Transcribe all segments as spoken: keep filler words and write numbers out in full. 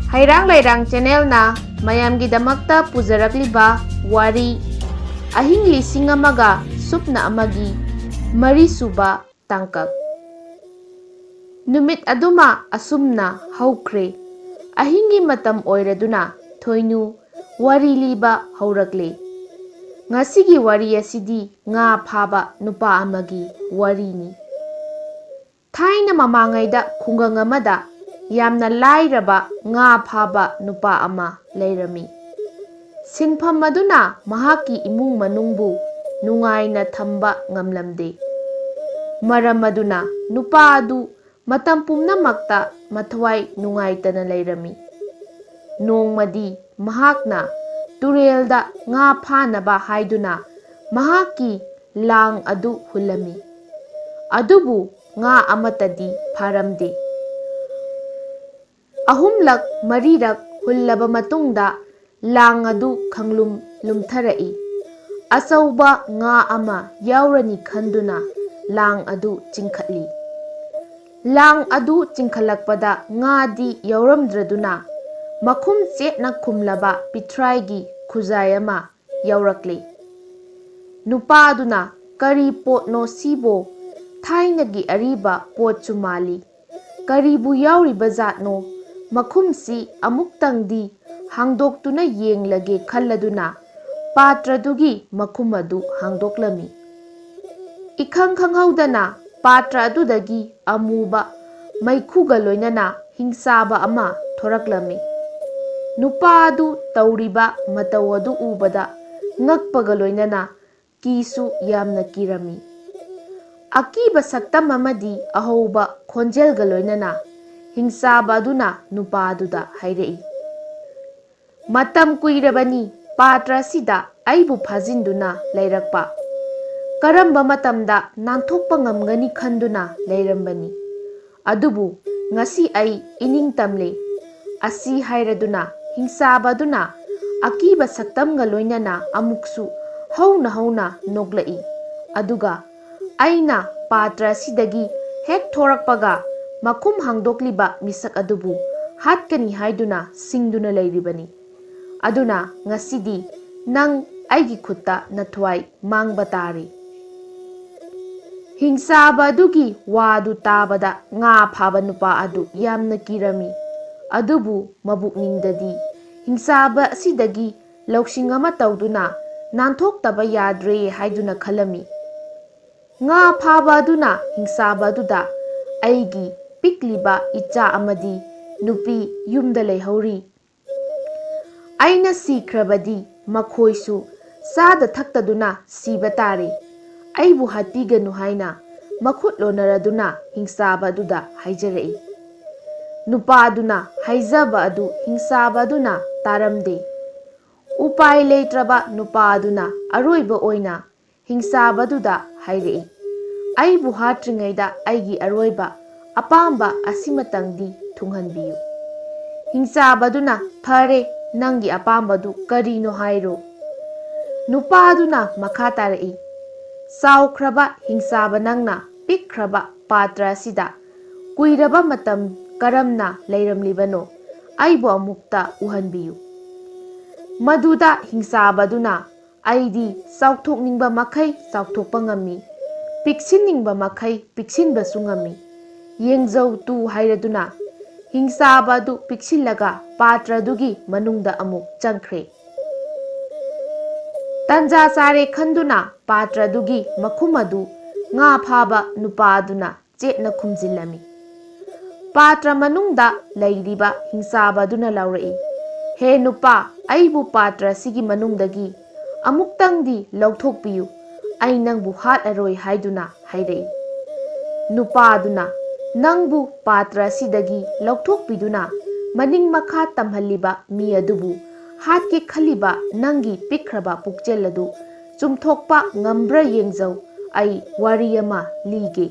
ꯍꯩꯔꯥꯡ ꯂꯩꯔꯥꯡ ꯆꯦꯅꯦꯜꯅ ꯃꯌꯥꯝꯒꯤꯗꯃꯛꯇ ꯄꯨꯖꯔꯛꯂꯤꯕ ꯋꯥꯔꯤ ꯑꯍꯤꯡ ꯂꯤꯁꯤꯡ ꯑꯃꯒ ꯁꯨꯞꯅ ꯑꯃꯒꯤ ꯃꯔꯤꯁꯨꯕ ꯇꯥꯡꯀꯛ꯫ ꯅꯨꯃꯤꯠ ꯑꯗꯨꯃ ꯑꯁꯨꯝꯅ ꯍꯧꯈ꯭ꯔꯦ꯫ ꯑꯍꯤꯡꯒꯤ ꯃꯇꯝ ꯑꯣꯏꯔꯗꯨꯅ ꯊꯣꯏꯅꯨ ꯋꯥꯔꯤ ꯂꯤꯕ ꯍꯧꯔꯛꯂꯦ꯫ ꯉꯁꯤꯒꯤ ꯋꯥꯔꯤ ꯑꯁꯤꯗꯤ ꯉꯥ ꯐꯥꯕ ꯅꯨꯄꯥ ꯑꯃꯒꯤ ꯋꯥꯔꯤꯅꯤ꯫ ꯊꯥꯏꯅ ꯃꯃꯥꯡꯉꯩꯗ ꯈꯨꯡꯒꯪ ꯑꯃꯗ ꯌꯥꯝꯅ ꯂꯥꯏꯔꯕ ꯉꯥ ꯐꯥꯕ ꯅꯨꯄꯥ ꯑꯃ ꯂꯩꯔꯝꯃꯤ꯫ ꯁꯤꯟꯐꯝ ꯑꯗꯨꯅ ꯃꯍꯥꯛꯀꯤ ꯏꯃꯨꯡ ꯃꯅꯨꯡꯕꯨ ꯅꯨꯡꯉꯥꯏꯅ ꯊꯝꯕ ꯉꯝꯂꯝꯗꯦ꯫ ꯃꯔꯝ ꯑꯗꯨꯅ ꯅꯨꯄꯥ ꯑꯗꯨ ꯃꯇꯝ ꯄꯨꯝꯅꯃꯛꯇ ꯃꯊ꯭ꯋꯥꯏ ꯅꯨꯡꯉꯥꯏꯇꯅ ꯂꯩꯔꯝꯃꯤ꯫ ꯅꯣꯡꯃꯗꯤ ꯃꯍꯥꯛꯅ ꯇꯨꯔꯦꯜꯗ ꯉꯥ ꯐꯥꯅꯕ ꯍꯥꯏꯗꯨꯅ ꯃꯍꯥꯛꯀꯤ ꯂꯥꯡ ꯑꯗꯨ ꯍꯨꯜꯂꯝꯃꯤ꯫ ꯑꯗꯨꯕꯨ ꯉꯥ ꯑꯃꯠꯇꯗꯤ ꯐꯥꯔꯝꯗꯦ꯫ ꯑꯍꯨꯝꯂꯛ ꯃꯔꯤꯔꯛ ꯍꯨꯜꯂꯕ ꯃꯇꯨꯡꯗ ꯂꯥꯡ ꯑꯗꯨ ꯈꯪꯂꯨꯝ ꯂꯨꯝꯊꯔꯛꯏ꯫ ꯑꯆꯧꯕ ꯉꯥ ꯑꯃ ꯌꯥꯎꯔꯅꯤ ꯈꯟꯗꯨꯅ ꯂꯥꯡ ꯑꯗꯨ ꯆꯤꯡꯈꯠꯂꯤ꯫ ꯂꯥꯡ ꯑꯗꯨ ꯆꯤꯡꯈꯠꯂꯛꯄꯗ ꯉꯥꯗꯤ ꯌꯥꯎꯔꯝꯗ꯭ꯔꯗꯨꯅ ꯃꯈꯨꯝ ꯆꯦꯠꯅ ꯈꯨꯝꯂꯕ ꯄꯤꯊ꯭ꯔꯥꯏꯒꯤ ꯈꯨꯖꯥꯏ ꯑꯃ ꯌꯥꯎꯔꯛꯂꯤ꯫ ꯅꯨꯄꯥꯗꯨꯅ, "ꯀꯔꯤ ꯄꯣꯠꯅꯣ ꯁꯤꯕꯣ? ꯊꯥꯏꯅꯒꯤ ꯑꯔꯤꯕ ꯄꯣꯠꯁꯨ ꯃꯥꯜꯂꯤ꯫ ꯀꯔꯤꯕꯨ ꯌꯥꯎꯔꯤꯕ ꯖꯥꯠꯅꯣ? ꯃꯈꯨꯝꯁꯤ ꯑꯃꯨꯛꯇꯪꯗꯤ ꯍꯥꯡꯗꯣꯛꯇꯨꯅ ꯌꯦꯡꯂꯒꯦ" ꯈꯜꯂꯗꯨꯅ ꯄꯥꯇ꯭ꯔꯗꯨꯒꯤ ꯃꯈꯨꯝ ꯑꯗꯨ ꯍꯥꯡꯗꯣꯛꯂꯝꯃꯤ꯫ ꯏꯈꯪ ꯈꯪꯍꯧꯗꯅ ꯄꯥꯇ꯭ꯔ ꯑꯗꯨꯗꯒꯤ ꯑꯃꯨꯕ ꯃꯩꯈꯨꯒ ꯂꯣꯏꯅꯅ ꯍꯤꯡꯆꯥꯕ ꯑꯃ ꯊꯣꯔꯛꯂꯝꯃꯤ꯫ ꯅꯨꯄꯥ ꯑꯗꯨ ꯇꯧꯔꯤꯕ ꯃꯇꯧ ꯑꯗꯨ ꯎꯕꯗ ꯉꯛꯄꯒ ꯂꯣꯏꯅꯅ ꯀꯤꯁꯨ ꯌꯥꯝꯅ ꯀꯤꯔꯝꯃꯤ꯫ ꯑꯀꯤꯕ ꯁꯛꯇꯝ ꯑꯃꯗꯤ ꯑꯍꯧꯕ ꯈꯣꯟꯖꯦꯜꯒ ꯂꯣꯏꯅꯅ ꯍꯤꯡꯆꯥꯕ ꯑꯗꯨꯅ ꯅꯨꯄꯥ ꯑꯗꯨꯗ ꯍꯥꯏꯔꯛꯏ, "ꯃꯇꯝ ꯀꯨꯏꯔꯕꯅꯤ ꯄꯥꯇ꯭ꯔ ꯑꯁꯤꯗ ꯑꯩꯕꯨ ꯐꯥꯖꯤꯟꯗꯨꯅ ꯂꯩꯔꯛꯄ꯫ ꯀꯔꯝꯕ ꯃꯇꯝꯗ ꯅꯥꯟꯊꯣꯛꯄ ꯉꯝꯒꯅꯤ ꯈꯟꯗꯨꯅ ꯂꯩꯔꯝꯕꯅꯤ꯫ ꯑꯗꯨꯕꯨ ꯉꯁꯤ ꯑꯩ ꯏꯅꯤꯡ ꯇꯝꯂꯦ" ꯑꯁꯤ ꯍꯥꯏꯔꯗꯨꯅ ꯍꯤꯡꯆꯥꯕ ꯑꯗꯨꯅ ꯑꯀꯤꯕ ꯁꯛꯇꯝꯒ ꯂꯣꯏꯅꯅ ꯑꯃꯨꯛꯁꯨ ꯍꯧꯅ ꯍꯧꯅ ꯅꯣꯛꯂꯛꯏ꯫ ꯑꯗꯨꯒ ꯑꯩꯅ ꯄꯥꯇ꯭ꯔ ꯑꯁꯤꯗꯒꯤ ꯍꯦꯛ ꯊꯣꯔꯛꯄꯒ ꯃꯈꯨꯝ ꯍꯥꯡꯗꯣꯛꯂꯤꯕ ꯃꯤꯁꯛ ꯑꯗꯨꯕꯨ ꯍꯥꯠꯀꯅꯤ ꯍꯥꯏꯗꯨꯅ ꯁꯤꯡꯗꯨꯅ ꯂꯩꯔꯤꯕꯅꯤ꯫ ꯑꯗꯨꯅ ꯉꯁꯤꯗꯤ ꯅꯪ ꯑꯩꯒꯤ ꯈꯨꯠꯇ ꯅꯊ꯭ꯋꯥꯏ ꯃꯥꯡꯕ ꯇꯥꯔꯦ꯫ ꯍꯤꯡꯆꯥꯕ ꯑꯗꯨꯒꯤ ꯋꯥꯗꯨ ꯇꯥꯕꯗ ꯉꯥ ꯐꯥꯕ ꯅꯨꯄꯥ ꯑꯗꯨ ꯌꯥꯝꯅ ꯀꯤꯔꯝꯃꯤ꯫ ꯑꯗꯨꯕꯨ ꯃꯕꯨꯛꯅꯤꯡꯗꯗꯤ ꯍꯤꯡꯆꯥꯕ ꯑꯁꯤꯗꯒꯤ ꯂꯧꯁꯤꯡ ꯑꯃ ꯇꯧꯗꯨꯅ ꯅꯥꯟꯊꯣꯛꯇꯕ ꯌꯥꯗ꯭ꯔꯦ ꯍꯥꯏꯗꯨꯅ ꯈꯜꯂꯝꯃꯤ꯫ ꯉꯥ ꯐꯥꯕ ꯑꯗꯨꯅ ꯍꯤꯡꯆꯥꯕ ꯑꯗꯨꯗ, "ꯑꯩꯒꯤ ꯄꯤꯛꯂꯤꯕ ꯏꯆꯥ ꯑꯃꯗꯤ ꯅꯨꯄꯤ ꯌꯨꯝꯗ ꯂꯩꯍꯧꯔꯤ꯫ ꯑꯩꯅ ꯁꯤꯈ꯭ꯔꯕꯗꯤ ꯃꯈꯣꯏꯁꯨ ꯆꯥꯗ ꯊꯛꯇꯗꯨꯅ ꯁꯤꯕ ꯇꯥꯔꯦ꯫ ꯑꯩꯕꯨ ꯍꯥꯠꯄꯤꯒꯅꯨ" ꯍꯥꯏꯅ ꯃꯈꯨꯠ ꯂꯣꯟꯅꯔꯗꯨꯅ ꯍꯤꯡꯆꯥꯕ ꯑꯗꯨꯗ ꯍꯥꯏꯖꯔꯛꯏ꯫ ꯅꯨꯄꯥꯗꯨꯅ ꯍꯥꯏꯖꯕ ꯑꯗꯨ ꯍꯤꯡꯆꯥꯕ ꯑꯗꯨꯅ ꯇꯥꯔꯝꯗꯦ꯫ ꯎꯄꯥꯏ ꯂꯩꯇ꯭ꯔꯕ ꯅꯨꯄꯥ ꯑꯗꯨꯅ ꯑꯔꯣꯏꯕ ꯑꯣꯏꯅ ꯍꯤꯡꯆꯥꯕꯗꯨꯗ ꯍꯥꯏꯔꯛꯏ, "ꯑꯩꯕꯨ ꯍꯥꯠꯇ꯭ꯔꯤꯉꯩꯗ ꯑꯩꯒꯤ ꯑꯔꯣꯏꯕ ꯑꯄꯥꯝꯕ ꯑꯁꯤꯃꯇꯪꯗꯤ ꯊꯨꯡꯍꯟꯕꯤꯌꯨ"꯫ ꯍꯤꯡꯆꯥꯕꯗꯨꯅ, "ꯐꯔꯦ, ꯅꯪꯒꯤ ꯑꯄꯥꯝꯕꯗꯨ ꯀꯔꯤꯅꯣ ꯍꯥꯏꯔꯣ"꯫ ꯅꯨꯄꯥꯗꯨꯅ ꯃꯈꯥ ꯇꯥꯔꯛꯏ, "ꯆꯥꯎꯈ꯭ꯔꯕ ꯍꯤꯡꯆꯥꯕ ꯅꯪꯅ ꯄꯤꯛꯈ꯭ꯔꯕ ꯄꯥꯇ꯭ꯔ ꯑꯁꯤꯗ ꯀꯨꯏꯔꯕ ꯃꯇꯝ ꯀꯔꯝꯅ ꯂꯩꯔꯝꯂꯤꯕꯅꯣ, ꯑꯩꯕꯨ ꯑꯃꯨꯛꯇ ꯎꯍꯟꯕꯤꯌꯨ"꯫ ꯃꯗꯨꯗ ꯍꯤꯡꯆꯥꯕꯗꯨꯅ, "ꯑꯩꯗꯤ ꯆꯥꯎꯊꯣꯛꯅꯤꯡꯕ ꯃꯈꯩ ꯆꯥꯎꯊꯣꯛꯄ ꯉꯝꯃꯤ, ꯄꯤꯛꯁꯤꯟꯅꯤꯡꯕ ꯃꯈꯩ ꯄꯤꯛꯁꯤꯟꯕꯁꯨ ꯉꯝꯃꯤ꯫ ꯌꯦꯡꯖꯧ ꯇꯨ" ꯍꯥꯏꯔꯗꯨꯅ ꯍꯤꯡꯆꯥꯕ ꯑꯗꯨ ꯄꯤꯛꯁꯤꯜꯂꯒ ꯄꯥꯇ꯭ꯔꯗꯨꯒꯤ ꯃꯅꯨꯡꯗ ꯑꯃꯨꯛ ꯆꯪꯈ꯭ꯔꯦ꯫ ꯇꯟꯖꯥ ꯆꯥꯔꯦ ꯈꯟꯗꯨꯅ ꯄꯥꯇ꯭ꯔꯗꯨꯒꯤ ꯃꯈꯨꯝ ꯑꯗꯨ ꯉꯥ ꯐꯥꯕ ꯅꯨꯄꯥ ꯑꯗꯨꯅ ꯆꯦꯠꯅ ꯈꯨꯝꯖꯤꯜꯂꯝꯃꯤ꯫ ꯄꯥꯇ꯭ꯔ ꯃꯅꯨꯡꯗ ꯂꯩꯔꯤꯕ ꯍꯤꯡꯆꯥꯕ ꯑꯗꯨꯅ ꯂꯥꯎꯔꯛꯏ, "ꯍꯦ ꯅꯨꯄꯥ, ꯑꯩꯕꯨ ꯄꯥꯇ꯭ꯔ ꯑꯁꯤꯒꯤ ꯃꯅꯨꯡꯗꯒꯤ ꯑꯃꯨꯛꯇꯪꯗꯤ ꯂꯧꯊꯣꯛꯄꯤꯌꯨ, ꯑꯩ ꯅꯪꯕꯨ ꯍꯥꯠꯂꯔꯣꯏ" ꯍꯥꯏꯗꯨꯅ ꯍꯥꯏꯔꯛꯏ꯫ ꯅꯨꯄꯥ ꯑꯗꯨꯅ, "ꯅꯪꯕꯨ ꯄꯥꯇ꯭ꯔ ꯑꯁꯤꯗꯒꯤ ꯂꯧꯊꯣꯛꯄꯤꯗꯨꯅ ꯃꯅꯤꯡ ꯃꯈꯥ ꯇꯝꯍꯜꯂꯤꯕ ꯃꯤ ꯑꯗꯨꯕꯨ ꯍꯥꯠꯀꯦ ꯈꯜꯂꯤꯕ ꯅꯪꯒꯤ ꯄꯤꯛꯈ꯭ꯔꯕ ꯄꯨꯛꯆꯦꯜ ꯑꯗꯨ ꯆꯨꯝꯊꯣꯛꯄ ꯉꯝꯕ꯭ꯔꯥ ꯌꯦꯡꯖꯧ, ꯑꯩ ꯋꯥꯔꯤ ꯑꯃ ꯂꯤꯒꯦ"꯫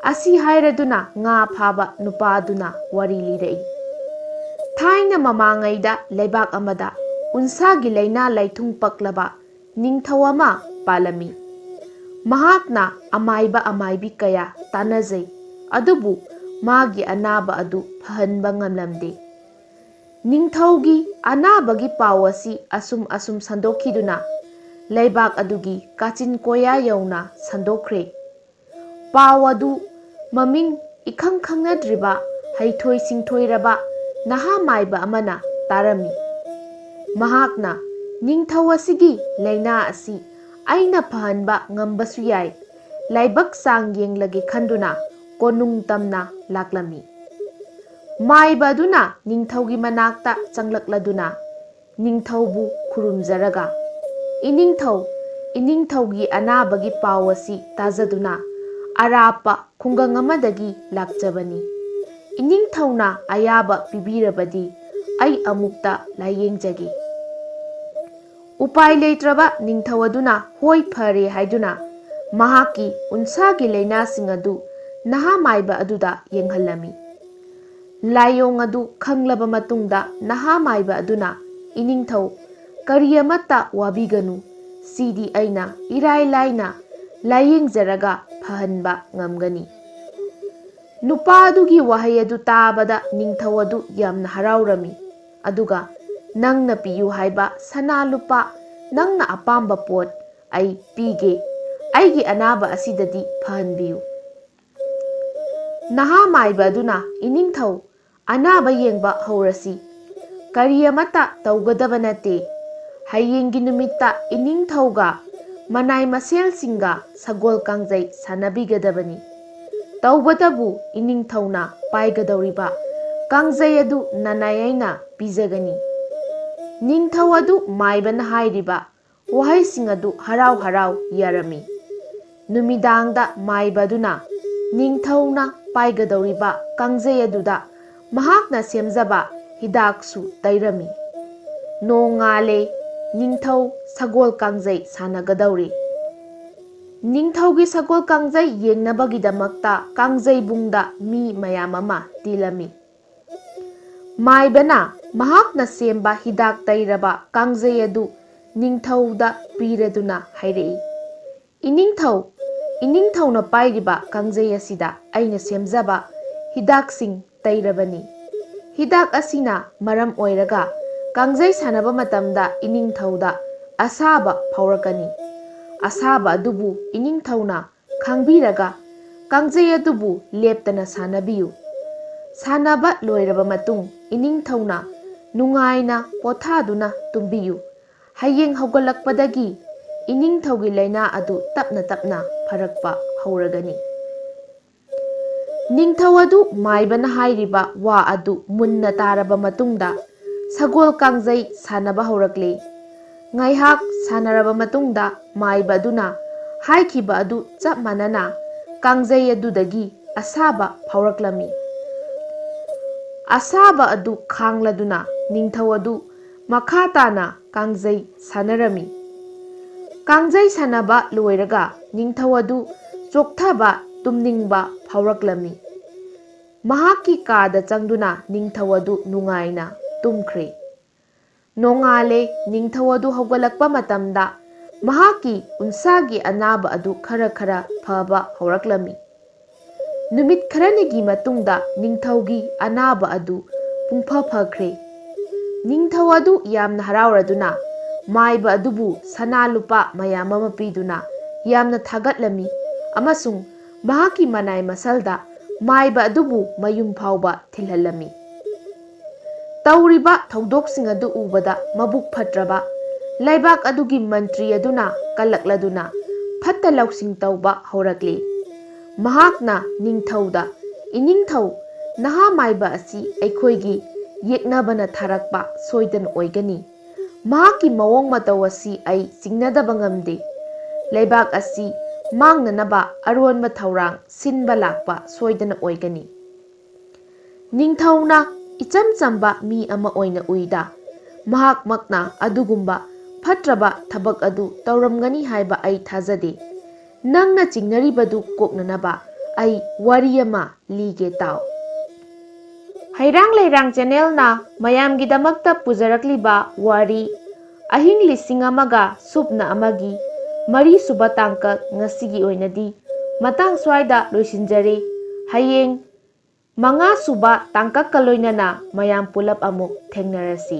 ꯑꯁꯤ ꯍꯥꯏꯔꯗꯨꯅ ꯉꯥ ꯐꯥꯕ ꯅꯨꯄꯥ ꯑꯗꯨꯅ ꯋꯥꯔꯤ ꯂꯤꯔꯛꯏ꯫ ꯊꯥꯏꯅ ꯃꯃꯥꯡꯉꯩꯗ ꯂꯩꯕꯥꯛ ꯑꯃꯗ ꯎꯟꯁꯥꯒꯤ ꯂꯥꯏꯅꯥ ꯂꯥꯏꯊꯨꯡ ꯄꯛꯂꯕ ꯅꯤꯡꯊꯧ ꯑꯃ ꯄꯥꯜꯂꯝꯃꯤ꯫ ꯃꯍꯥꯛꯅ ꯑꯃꯥꯏꯕ ꯑꯃꯥꯏꯕꯤ ꯀꯌꯥ ꯇꯥꯟꯅꯖꯩ, ꯑꯗꯨꯕꯨ ꯃꯥꯒꯤ ꯑꯅꯥꯕ ꯑꯗꯨ ꯐꯍꯟꯕ ꯉꯝꯂꯝꯗꯦ꯫ ꯅꯤꯡꯊꯧꯒꯤ ꯑꯅꯥꯕꯒꯤ ꯄꯥꯎ ꯑꯁꯤ ꯑꯁꯨꯝ ꯑꯁꯨꯝ ꯁꯟꯗꯣꯛꯈꯤꯗꯨꯅ ꯂꯩꯕꯥꯛ ꯑꯗꯨꯒꯤ ꯀꯥꯆꯤꯟ ꯀꯣꯌꯥ ꯌꯧꯅ ꯁꯟꯗꯣꯛꯈ꯭ꯔꯦ꯫ ꯄꯥꯎ ꯑꯗꯨ ꯃꯃꯤꯡ ꯏꯈꯪ ꯈꯪꯅꯗ꯭ꯔꯤꯕ ꯍꯩꯊꯣꯏ ꯁꯤꯡꯊꯣꯏꯔꯕ ꯅꯍꯥ ꯃꯥꯏꯕ ꯑꯃꯅ ꯇꯥꯔꯝꯃꯤ꯫ ꯃꯍꯥꯛꯅ, "ꯅꯤꯡꯊꯧ ꯑꯁꯤꯒꯤ ꯂꯥꯏꯅꯥ ꯑꯁꯤ ꯑꯩꯅ ꯐꯍꯟꯕ ꯉꯝꯕꯁꯨ ꯌꯥꯏ, ꯂꯥꯏꯕꯛ ꯆꯥꯡ ꯌꯦꯡꯂꯒꯦ" ꯈꯟꯗꯨꯅ ꯀꯣꯅꯨꯡ ꯇꯝꯅ ꯂꯥꯛꯂꯝꯃꯤ꯫ ꯃꯥꯏꯕ ꯑꯗꯨꯅ ꯅꯤꯡꯊꯧꯒꯤ ꯃꯅꯥꯛꯇ ꯆꯪꯂꯛꯂꯗꯨꯅ ꯅꯤꯡꯊꯧꯕꯨ ꯈꯨꯔꯨꯝꯖꯔꯒ, "ꯏꯅꯤꯡꯊꯧ, ꯏꯅꯤꯡꯊꯧꯒꯤ ꯑꯅꯥꯕꯒꯤ ꯄꯥꯎ ꯑꯁꯤ ꯇꯥꯖꯗꯨꯅ ꯑꯔꯥꯞꯄ ꯈꯨꯡꯒꯪ ꯑꯃꯗꯒꯤ ꯂꯥꯛꯆꯕꯅꯤ꯫ ꯏꯅꯤꯡꯊꯧꯅ ꯑꯌꯥꯕ ꯄꯤꯕꯤꯔꯕꯗꯤ ꯑꯩ ꯑꯃꯨꯛꯇ ꯂꯥꯏꯌꯦꯡꯖꯒꯦ"꯫ ꯎꯄꯥꯏ ꯂꯩꯇ꯭ꯔꯕ ꯅꯤꯡꯊꯧ ꯑꯗꯨꯅ ꯍꯣꯏ ꯐꯔꯦ ꯍꯥꯏꯗꯨꯅ ꯃꯍꯥꯛꯀꯤ ꯎꯟꯁꯥꯒꯤ ꯂꯥꯏꯅꯥꯁꯤꯡ ꯑꯗꯨ ꯅꯍꯥ ꯃꯥꯏꯕ ꯑꯗꯨꯗ ꯌꯦꯡꯍꯜꯂꯝꯃꯤ꯫ ꯂꯥꯏꯑꯣꯡ ꯑꯗꯨ ꯈꯪꯂꯕ ꯃꯇꯨꯡꯗ ꯅꯍꯥ ꯃꯥꯏꯕ ꯑꯗꯨꯅ, "ꯏꯅꯤꯡꯊꯧ, ꯀꯔꯤ ꯑꯃꯠꯇ ꯋꯥꯕꯤꯒꯅꯨ, ꯁꯤꯗꯤ ꯑꯩꯅ ꯏꯔꯥꯏ ꯂꯥꯏꯅ ꯂꯥꯏꯌꯦꯡꯖꯔꯒ ꯐꯍꯟꯕ ꯉꯝꯒꯅꯤ"꯫ ꯅꯨꯄꯥ ꯑꯗꯨꯒꯤ ꯋꯥꯍꯩ ꯑꯗꯨ ꯇꯥꯕꯗ ꯅꯤꯡꯊꯧ ꯑꯗꯨ ꯌꯥꯝꯅ ꯍꯔꯥꯎꯔꯝꯃꯤ꯫ ꯑꯗꯨꯒ, "ꯅꯪꯅ ꯄꯤꯌꯨ ꯍꯥꯏꯕ ꯁꯅꯥ ꯂꯨꯄꯥ, ꯅꯪꯅ ꯑꯄꯥꯝꯕ ꯄꯣꯠ ꯑꯩ ꯄꯤꯒꯦ꯫ ꯑꯩꯒꯤ ꯑꯅꯥꯕ ꯑꯁꯤꯗꯗꯤ ꯐꯍꯟꯕꯤꯌꯨ"꯫ ꯅꯍꯥ ꯃꯥꯏꯕ ꯑꯗꯨꯅ, "ꯏꯅꯤꯡꯊꯧ, ꯑꯅꯥꯕ ꯌꯦꯡꯕ ꯍꯧꯔꯁꯤ꯫ ꯀꯔꯤ ꯑꯃꯠꯇ ꯇꯧꯒꯗꯕ ꯅꯠꯇꯦ꯫ ꯍꯌꯦꯡꯒꯤ ꯅꯨꯃꯤꯠꯇ ꯏꯅꯤꯡꯊꯧꯒ ꯃꯅꯥꯏ ꯃꯁꯦꯜꯁꯤꯡꯒ ꯁꯒꯣꯜ ꯀꯥꯡꯖꯩ ꯁꯥꯟꯅꯕꯤꯒꯗꯕꯅꯤ꯫ ꯇꯧꯕꯇꯕꯨ ꯏꯅꯤꯡꯊꯧꯅ ꯄꯥꯏꯒꯗꯧꯔꯤꯕ ꯀꯥꯡꯖꯩ ꯑꯗꯨ ꯅꯅꯥꯏ ꯑꯩꯅ ꯄꯤꯖꯒꯅꯤ"꯫ ꯅꯤꯡꯊꯧ ꯑꯗꯨ ꯃꯥꯏꯕꯅ ꯍꯥꯏꯔꯤꯕ ꯋꯥꯍꯩꯁꯤꯡ ꯑꯗꯨ ꯍꯔꯥꯎ ꯍꯔꯥꯎ ꯌꯥꯔꯝꯃꯤ꯫ ꯅꯨꯃꯤꯗꯥꯡꯗ ꯃꯥꯏꯕ ꯑꯗꯨꯅ ꯅꯤꯡꯊꯧꯅ ꯄꯥꯏꯒꯗꯧꯔꯤꯕ ꯀꯥꯡꯖꯩ ꯑꯗꯨꯗ ꯃꯍꯥꯛꯅ ꯁꯦꯝꯖꯕ ꯍꯤꯗꯥꯛꯁꯨ ꯇꯩꯔꯝꯃꯤ꯫ ꯅꯣꯡꯉꯥꯜꯂꯦ, ꯅꯤꯡꯊꯧ ꯁꯒꯣꯜ ꯀꯥꯡꯖꯩ ꯁꯥꯟꯅꯒꯗꯧꯔꯤ꯫ ꯅꯤꯡꯊꯧꯒꯤ ꯁꯒꯣꯜ ꯀꯥꯡꯖꯩ ꯌꯦꯡꯅꯕꯒꯤꯗꯃꯛꯇ ꯀꯥꯡꯖꯩꯕꯨꯡꯗ ꯃꯤ ꯃꯌꯥꯝ ꯑꯃ ꯇꯤꯜꯂꯝꯃꯤ꯫ ꯃꯥꯏꯕꯅ ꯃꯍꯥꯛꯅ ꯁꯦꯝꯕ ꯍꯤꯗꯥꯛ ꯇꯩꯔꯕ ꯀꯥꯡꯖꯩ ꯑꯗꯨ ꯅꯤꯡꯊꯧꯗ ꯄꯤꯔꯗꯨꯅ ꯍꯥꯏꯔꯛꯏ, "ꯏꯅꯤꯡꯊꯧ, ꯏꯅꯤꯡꯊꯧꯅ ꯄꯥꯏꯔꯤꯕ ꯀꯥꯡꯖꯩ ꯑꯁꯤꯗ ꯑꯩꯅ ꯁꯦꯝꯖꯕ ꯍꯤꯗꯥꯛꯁꯤꯡ ꯇꯩꯔꯕꯅꯤ꯫ ꯍꯤꯗꯥꯛ ꯑꯁꯤꯅ ꯃꯔꯝ ꯑꯣꯏꯔꯒ ꯀꯥꯡꯖꯩ ꯁꯥꯟꯅꯕ ꯃꯇꯝꯗ ꯏꯅꯤꯡꯊꯧꯗ ꯑꯁꯥꯕ ꯐꯥꯎꯔꯛꯀꯅꯤ꯫ ꯑꯁꯥꯕ ꯑꯗꯨꯕꯨ ꯏꯅꯤꯡꯊꯧꯅ ꯈꯪꯕꯤꯔꯒ ꯀꯥꯡꯖꯩ ꯑꯗꯨꯕꯨ ꯂꯦꯞꯇꯅ ꯁꯥꯟꯅꯕꯤꯌꯨ꯫ ꯁꯥꯟꯅꯕ ꯂꯣꯏꯔꯕ ꯃꯇꯨꯡ ꯏꯅꯤꯡꯊꯧꯅ ꯅꯨꯡꯉꯥꯏꯅ ꯄꯣꯊꯥꯗꯨꯅ ꯇꯨꯝꯕꯤꯌꯨ꯫ ꯍꯌꯦꯡ ꯍꯧꯒꯠꯂꯛꯄꯗꯒꯤ ꯏꯅꯤꯡꯊꯧꯒꯤ ꯂꯥꯏꯅꯥ ꯑꯗꯨ ꯇꯞꯅ ꯇꯞꯅ ꯐꯔꯛꯄ ꯍꯧꯔꯒꯅꯤ꯫ ꯅꯤꯡꯊꯧ ꯑꯗꯨ ꯃꯥꯏꯕꯅ ꯍꯥꯏꯔꯤꯕ ꯋꯥ ꯑꯗꯨ ꯃꯨꯟꯅ ꯇꯥꯔꯕ ꯃꯇꯨꯡꯗ ꯁꯒꯣꯜ ꯀꯥꯡꯖꯩ ꯁꯥꯟꯅꯕ ꯍꯧꯔꯛꯂꯦ꯫ ꯉꯥꯏꯍꯥꯛ ꯁꯥꯟꯅꯔꯕ ꯃꯇꯨꯡꯗ ꯃꯥꯏꯕ ꯑꯗꯨꯅ ꯍꯥꯏꯈꯤꯕ ꯑꯗꯨ ꯆꯞ ꯃꯥꯟꯅꯅ ꯀꯥꯡꯖꯩ ꯑꯗꯨꯗꯒꯤ ꯑꯁꯥꯕ ꯐꯥꯎꯔꯛꯂꯝꯃꯤ꯫ ꯑꯁꯥꯕ ꯑꯗꯨ ꯈꯥꯡꯂꯗꯨꯅ ꯅꯤꯡꯊꯧ ꯑꯗꯨ ꯃꯈꯥ ꯇꯥꯅ ꯀꯥꯡꯖꯩ ꯁꯥꯟꯅꯔꯝꯃꯤ꯫ ꯀꯥꯡꯖꯩ ꯁꯥꯟꯅꯕ ꯂꯣꯏꯔꯒ ꯅꯤꯡꯊꯧ ꯑꯗꯨ ꯆꯣꯛꯊꯕ, ꯇꯨꯝꯅꯤꯡꯕ ꯐꯥꯎꯔꯛꯂꯝꯃꯤ꯫ ꯃꯍꯥꯛꯀꯤ ꯀꯥꯗ ꯆꯪꯗꯨꯅ ꯅꯤꯡꯊꯧ ꯑꯗꯨ ꯅꯨꯡꯉꯥꯏꯅ ꯇꯨꯝꯈ꯭ꯔꯦ꯫ ꯅꯣꯡꯉꯥꯜꯂꯦ꯫ ꯅꯤꯡꯊꯧ ꯑꯗꯨ ꯍꯧꯒꯠꯂꯛꯄ ꯃꯇꯝꯗ ꯃꯍꯥꯛꯀꯤ ꯎꯟꯁꯥꯒꯤ ꯑꯅꯥꯕ ꯑꯗꯨ ꯈꯔ ꯈꯔ ꯐꯕ ꯍꯧꯔꯛꯂꯝꯃꯤ꯫ ꯅꯨꯃꯤꯠ ꯈꯔꯅꯤꯒꯤ ꯃꯇꯨꯡꯗ ꯅꯤꯡꯊꯧꯒꯤ ꯑꯅꯥꯕ ꯑꯗꯨ ꯄꯨꯡꯐ ꯐꯈ꯭ꯔꯦ꯫ ꯅꯤꯡꯊꯧ ꯑꯗꯨ ꯌꯥꯝꯅ ꯍꯔꯥꯎꯔꯗꯨꯅ ꯃꯥꯏꯕ ꯑꯗꯨꯕꯨ ꯁꯅꯥ ꯂꯨꯄꯥ ꯃꯌꯥꯝ ꯑꯃ ꯄꯤꯗꯨꯅ ꯌꯥꯝꯅ ꯊꯥꯒꯠꯂꯝꯃꯤ ꯑꯃꯁꯨꯡ ꯃꯍꯥꯛꯀꯤ ꯃꯅꯥꯏ ꯃꯁꯜꯗ ꯃꯥꯏꯕ ꯑꯗꯨꯕꯨ ꯃꯌꯨꯝ ꯐꯥꯎꯕ ꯊꯤꯜꯍꯜꯂꯝꯃꯤ꯫ ꯇꯧꯔꯤꯕ ꯊꯧꯗꯣꯛꯁꯤꯡ ꯑꯗꯨ ꯎꯕꯗ ꯃꯕꯨꯛ ꯐꯠꯇ꯭ꯔꯕ ꯂꯩꯕꯥꯛ ꯑꯗꯨꯒꯤ ꯃꯟꯇ꯭ꯔꯤ ꯑꯗꯨꯅ ꯀꯜꯂꯛꯂꯗꯨꯅ ꯐꯠꯇ ꯂꯧꯁꯤꯡ ꯇꯧꯕ ꯍꯧꯔꯛꯂꯤ꯫ ꯃꯍꯥꯛꯅ ꯅꯤꯡꯊꯧꯗ, "ꯏꯅꯤꯡꯊꯧ, ꯅꯍꯥ ꯃꯥꯏꯕ ꯑꯁꯤ ꯑꯩꯈꯣꯏꯒꯤ ꯌꯦꯛꯅꯕꯅ ꯊꯥꯔꯛꯄ ꯁꯣꯏꯗꯅ ꯑꯣꯏꯒꯅꯤ꯫ ꯃꯍꯥꯛꯀꯤ ꯃꯑꯣꯡ ꯃꯇꯧ ꯑꯁꯤ ꯑꯩ ꯆꯤꯡꯅꯗꯕ ꯉꯝꯗꯦ꯫ ꯂꯩꯕꯥꯛ ꯑꯁꯤ ꯃꯥꯡꯅꯅꯕ ꯑꯔꯣꯟꯕ ꯊꯧꯔꯥꯡ ꯁꯤꯟꯕ ꯂꯥꯛꯄ ꯁꯣꯏꯗꯅ ꯑꯣꯏꯒꯅꯤ꯫" ꯅꯤꯡꯊꯧꯅ ꯏꯆꯝ ꯆꯝꯕ ꯃꯤ ꯑꯃ ꯑꯣꯏꯅ ꯎꯏꯗ, ꯃꯍꯥꯛꯃꯛꯅ ꯑꯗꯨꯒꯨꯝꯕ ꯐꯠꯇ꯭ꯔꯕ ꯊꯕꯛ ꯑꯗꯨ ꯇꯧꯔꯝꯒꯅꯤ ꯍꯥꯏꯕ ꯑꯩ ꯊꯥꯖꯗꯦ꯫ ꯅꯪꯅ ꯆꯤꯡꯅꯔꯤꯕꯗꯨ ꯀꯣꯛꯅꯅꯕ ꯑꯩ ꯋꯥꯔꯤ ꯑꯃ ꯂꯤꯒꯦ ꯇꯥꯎ꯫ ꯍꯩꯔꯥꯡ ꯂꯩꯔꯥꯡ ꯆꯦꯅꯦꯜꯅ ꯃꯌꯥꯝꯒꯤꯗꯃꯛꯇ ꯄꯨꯖꯔꯛꯂꯤꯕ ꯋꯥꯔꯤ ꯑꯍꯤꯡ ꯂꯤꯁꯤꯡ ꯑꯃꯒ ꯁꯨꯞꯅ ꯑꯃꯒꯤ ꯃꯔꯤꯁꯨꯕ ꯇꯥꯡꯀꯛ ꯉꯁꯤꯒꯤ ꯑꯣꯏꯅꯗꯤ ꯃꯇꯥꯡ ꯁ꯭ꯋꯥꯏꯗ ꯂꯣꯏꯁꯤꯟꯖꯔꯦ꯫ ꯍꯌꯦꯡ ꯃꯉꯥ ꯁꯨꯕ ꯇꯥꯡꯀꯛꯀ ꯂꯣꯏꯅꯅ ꯃꯌꯥꯝ ꯄꯨꯂꯞ ꯑꯃꯨꯛ ꯊꯦꯡꯅꯔꯁꯤ꯫